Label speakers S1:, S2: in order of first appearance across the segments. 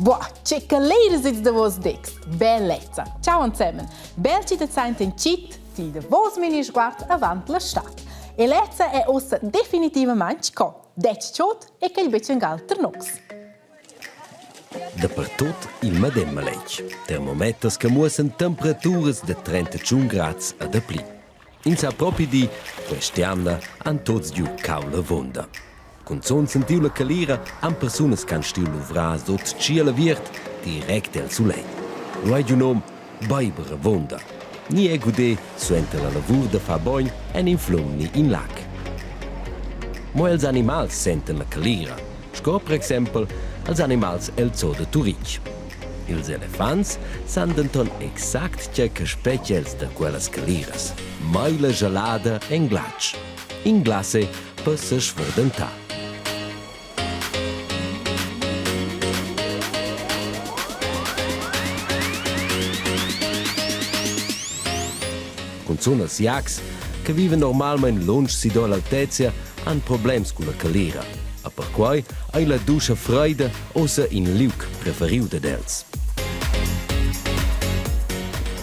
S1: Boah, che caleira ils davos decs! Bellezza! Ciao ensemen! Bel chi te saint in chit, til davos mini sguard avant la stad. E lezza è ussa definitivamaing co. Dec chod e quel betg angal ternox.
S2: Dapertut il medem maletg. Termometers che muossan temperaturas da 31 grads e dapli. Ins ha propi di, quest'jamna han tuts giu caula avunda. Cunzun sentiu la calira han persunas che han stuiu luvrar sut tschiel aviert direct el sulegl. Lu ei giu num beiber avunda. Ni è guder suenter la lavur da far bogn en in flum ni in lag. Mo els animals sentan la calira, sco per exempel els animals el zoo da Turitg. Ils elefants san denton exact tgei che spetga els da quellas caliras. Meila gelada en glatsch. In glacé per sesfordentar. Cunzun els jaks, che viven normalmein lunsch sidor l'altezia, han problems culla calira. E perquei ei la duscha freida ussa in liug preferiu dad els.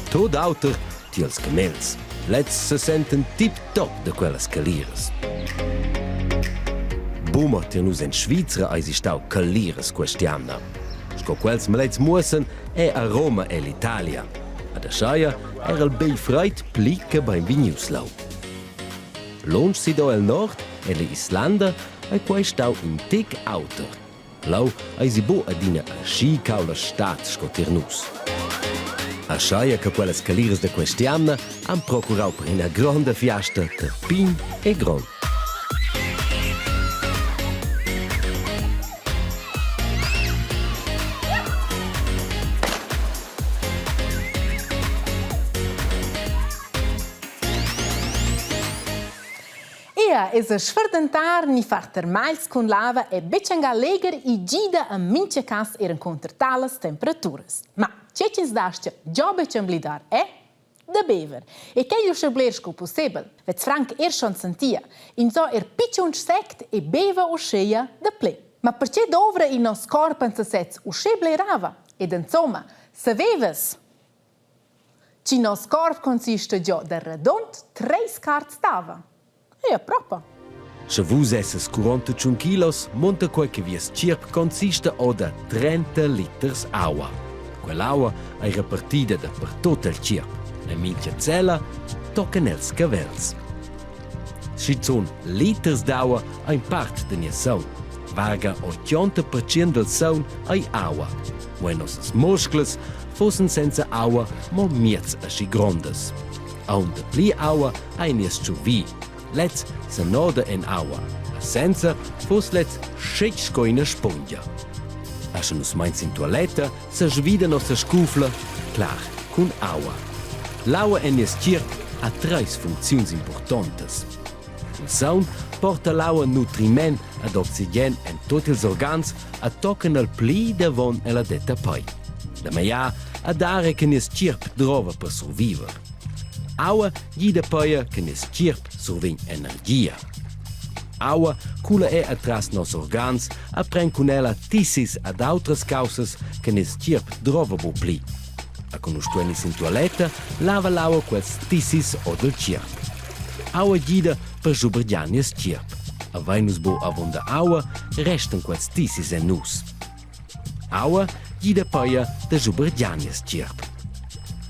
S2: Tot auter tiels camels. Lezs se senten tip-top da quellas caliras. Buma tier nus en Svizra eisi stau caliras quest'jamna. Sco quels malets muossen è a Roma e l'Italia. Ad ascheia era il bei freid pli che beinvegnius lau. Lunsch sido el nord e l'Islanda ei quei stau in tec auter. Lau eisi buc adina aschi caulda stad sco tier nus. Ascheia che quellas caliras da quest'jamna han procurau per ina gronda fiasta per pign e grond.
S1: Ea es a sferdentar ni far termagls cun lava e betg angal legher e gida en mintga cas er encunter talas temperaturas. Ma tge ch'ins dastga già betg emblidar è da bever. E quai uschè bler sco pussebel. Vez franc er schon sentia. Ins ho er pitschun sect e beva uscheia da ple. Ma perche dovra il nos corp en sesez uschè bler ava? Ed insomma, savevas Chi nos corp consista giò da radund treis quarts d'ava. Eia propa.
S2: Sche vus essas 41 kilos, munta quei che vies tgierp consista o da 30 liters aua. Quell'aua ei repartida dapertut el tgierp. En mintga cella tocan els cavels. Schizun liters d'aua ein part da nies saung. Varga 80% dal saung ei aua. Mo en nossas musclas fussen senza aua mo miez aschi grondas. Aunc dapli aua ei nies tschurvi. Lez senoda en aua. A senza fuss lez schetg sco ina spungia. A sche nus meins in tualetta, se svida nossa scufla, clar, cun aua. L'aua en nies tgierp ha treis funcziuns impurtontas. Il saun porta l'aua nutriment ed oxigen en tut ils organs e tochen al pli davon ella detta pei. Da maiar a dare che nies tgierp drova per surviver. Aua gida peia che nies tgierp survegn energia. Aua cula è atras nos organs e pren cun ella tissis ad autras causas che nies tgierp drova buc pli. A con nus stuein sin tualetta, lava l'aua quels tissis o del tgierp. Aua gida per schubergiar nies tgierp. Havein nus buc avunda aua, restan quels tissis en nus. Aua gida peia da schubergiar nies tgierp.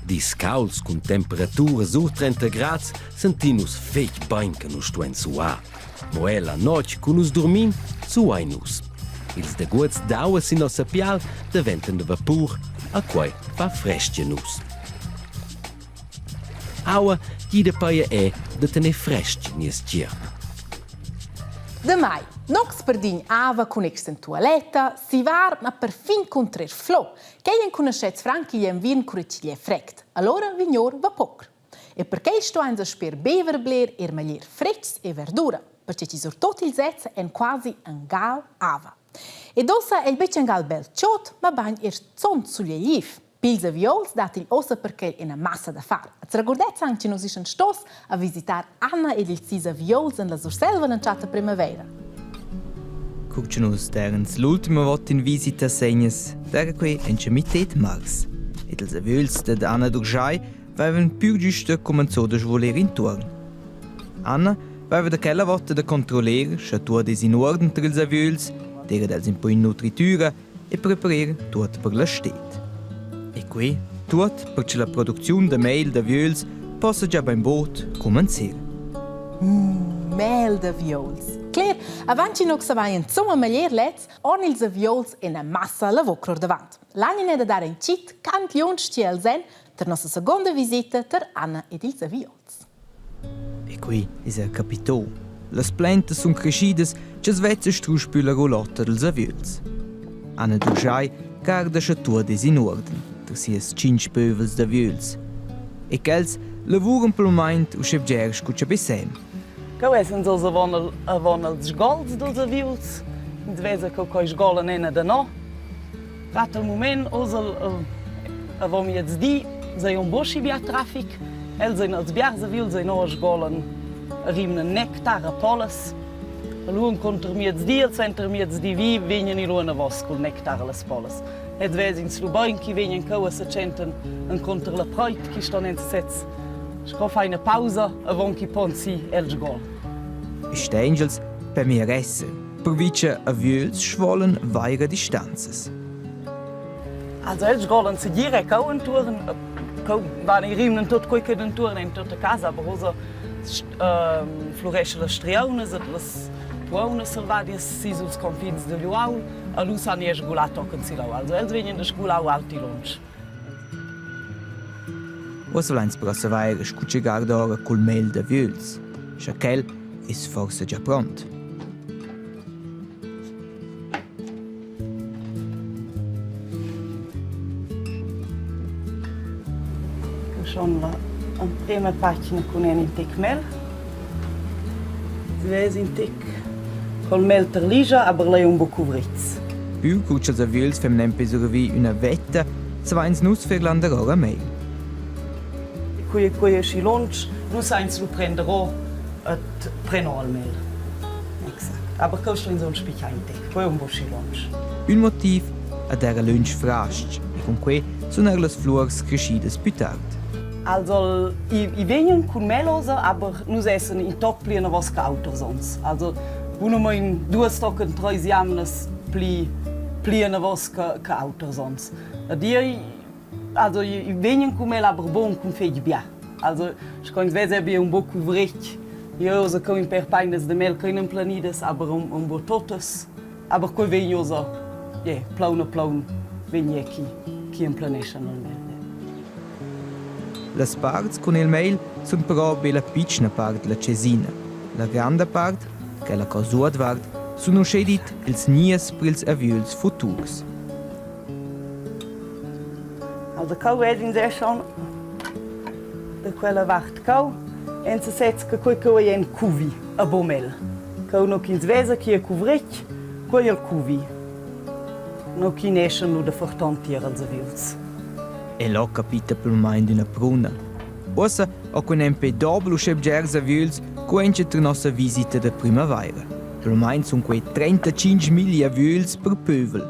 S2: Dis caulds cun temperaturas sur 30 grads sentin nus fetg bein che nus stuein suar. Mo è la notg cu nus durmin, suain nus. Ils daguots d'aua sin nossa pial daventan da vapur, a quei fa frestg nus. Aua gida paia è da tener frestg nies tgierp.
S1: Damai, nox perdign ava cun exten tualetta, sivar, ma perfin cun trer flo. Quei enconuschets franc igl enviern cura ch'igl è frect. Allora vignor va poc. E perquei stuein se sper bever bler er meglier fretgs e verdura, perche chi surtot ils ezs èn quasi angal ava. Ed ossa el betg angal bel chod, mabain er zont sulegliv. Pils aviouls dat igl ossa perquei ina massa da far. Az regurdez anc che nus ischan stos a visitar Anna ed ils sis aviouls en la Surselva l'entschatta primavaira.
S3: Cur che nus d'eirans l'ultima vota in visita a Segnas, d'eira quai auncha mited marz. Ed ils aviöls dad Anna Durgiai vaivan pür güsta cumanzò da svuler intuorn. Anna vaiva da quella vota da controller scha tuot es in uorden tra ils aviöls, d'eira ad els ün po in nutritüra e preparer tuot per la sted. E quai tuot per cha la producziun da meil d'aviöls possa già bainbod cumanzar.
S1: Mm, mel d'aviöls. Cler, avant chi nox avain insomma meglier lets, on ils aviöls ina massa lavur davant. L'anina è da dar in chit cant lunsch chi els en ter nossa seconda visita ter Anna ed ils aviöls.
S3: E qui es eir capitò. Las plantas sun creschidas cha's vezza strusch plü la rulotta dals aviöls. Anna Duschai garda scha tuot es in uorden tar sias tschinch pövels d'aviöls. E quels lavuran pel mumaint uschè bger scu cha be sem.
S4: Cheu essens oz avon, el, avon els sgols dils aviuls. Ins vesa co quei sgolan ena da no. Rat al mument oz el, el, avon miezdi sei un buc schi bia traffic. Els ein els biars aviuls ein ora sgolan rimnan nectar a polas. Lu encunter miezdi, el center miezdi vi vegnan i lu anavos cul nectar allas polas. Ed vesins lu bein chi vegnan cheu e setschentan encunter la preit chi ston en sez sco fa ina pausa avon chi pon si el sgol.
S3: Stengels per mir esser, pervi cha aviöls schvolan vaira distanzas.
S4: Also els sgolan segir e cheu entuorn, cheu van i rimnan tut quei che entuorn en tutta casa, aber ussa flureschan las striaunas et las puaunas selvadias si suls confins digl uaul, e lu san ei sgular tochen si leu. Also els vegnan da sgular ualti lunsch.
S3: Uossa vains però savair scu chi guarda ora cul mel d'aviöls, scha quel es forsa già pront.
S4: Schon la emprema pagina cun en in tec mel. Vez in tec col mel terligia, aber lei un buc cuvrits.
S3: Pü cu cha'ls aviöls fan nempe survi üna vetta, savains nus fer landerora meil.
S4: Quei quei è schi lunsch, nus sains lu prender o et preno al mel. Exakt. Aber cheu sto ins aunc spichar in tec, quei è un buc schi lunsch.
S3: Ün motiv ad era lönch fras-ch e cun quei sun eir las fluors creschidas pü tard.
S4: Also i, i vegnan cun melosa, aber nus essen in toc pli enavos che auters onns. Also bunamain duas tochen treis jamnas pli pli enavos che, che auters onns. Ed io also i vegnan cun mel aber bon cun fetg bia. Also sco ins vesa bi un bo cuvretg. Io usa co in per painas de mel ch'ein emplanidas, aber un, un bo totas. Aber quei vegn ussa, yeah, plaun a plaun vegn è chi chi emplaneschan il mel.
S3: Las parts cun il meil sun però be la pitschna part della chesina. La granda part, quella co suotvart, sun uschè dit ils gnias per ils aviöls futurs.
S4: Also cheu vedin è schon da quella vart cheu en sesez che quei cheu ei en cuvi a Bomel. Cheu no ch'ins vesa chi è cuvretg, quei è il cuvi. No chi neschan lu da ferton tier als aviuls.
S3: E là capita plümain d'üna pruna. Uossa ho cun nempe dobel uschè bgers aviöls cu auncha tar nossa visita da prümavaira. Plümain sun quei 35 milli aviöls per pövel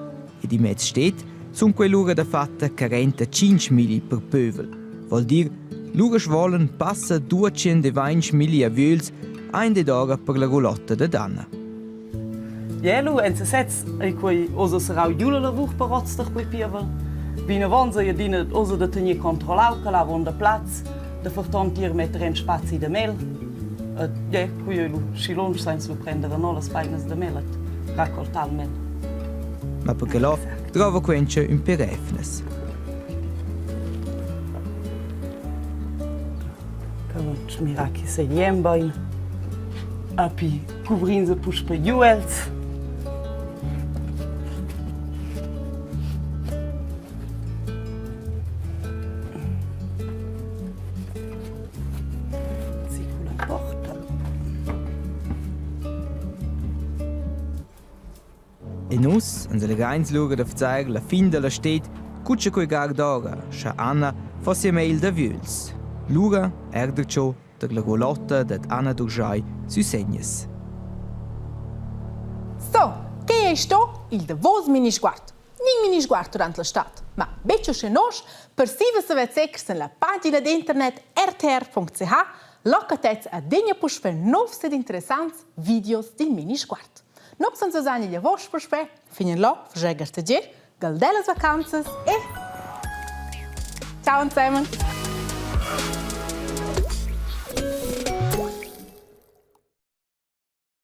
S3: ed immez stet sun quei lura dafatta 45 milli per pövel. Vol dir, lura svolan passa 220 milli aviöls aint ed ora per la rulotta da Danna.
S4: Jelu en sesez ei quei oz serrau giu la lavur per oz da quei pievel. Vinavon sei adina oz da tener controllau che lavon da plaz, da ferton tier metter en spazi da mel. Et ja, quei ei lu schi lunsch senza lu prender a no las painas da mel et raccoltar il mel.
S3: Ma perché là trova quencha ün per efnas.
S4: Che mira che sei bein. Api Cuvrin se puspei giu els. Sicula porta.
S3: E nus ans allegrains lura da vezair la fin da la sted cu cha quei guard'ora, scha Anna fossia meil d'aviöls. Lura er darcho tar la rulotta dad Anna Durgiai sü Segnes.
S1: So, che Quei sto il davos Minisguard. Nin Minisguard durant la stad, ma betg uschè nosch, persiva saver secrs en la pagina d'internet rtr.ch locatez adegna puspè novs ed interessants videos dil Minisguard. Nops ans osagna il avos puspè, fin en là, faschè gartegier, galdellas vacanzas e ciao insieme!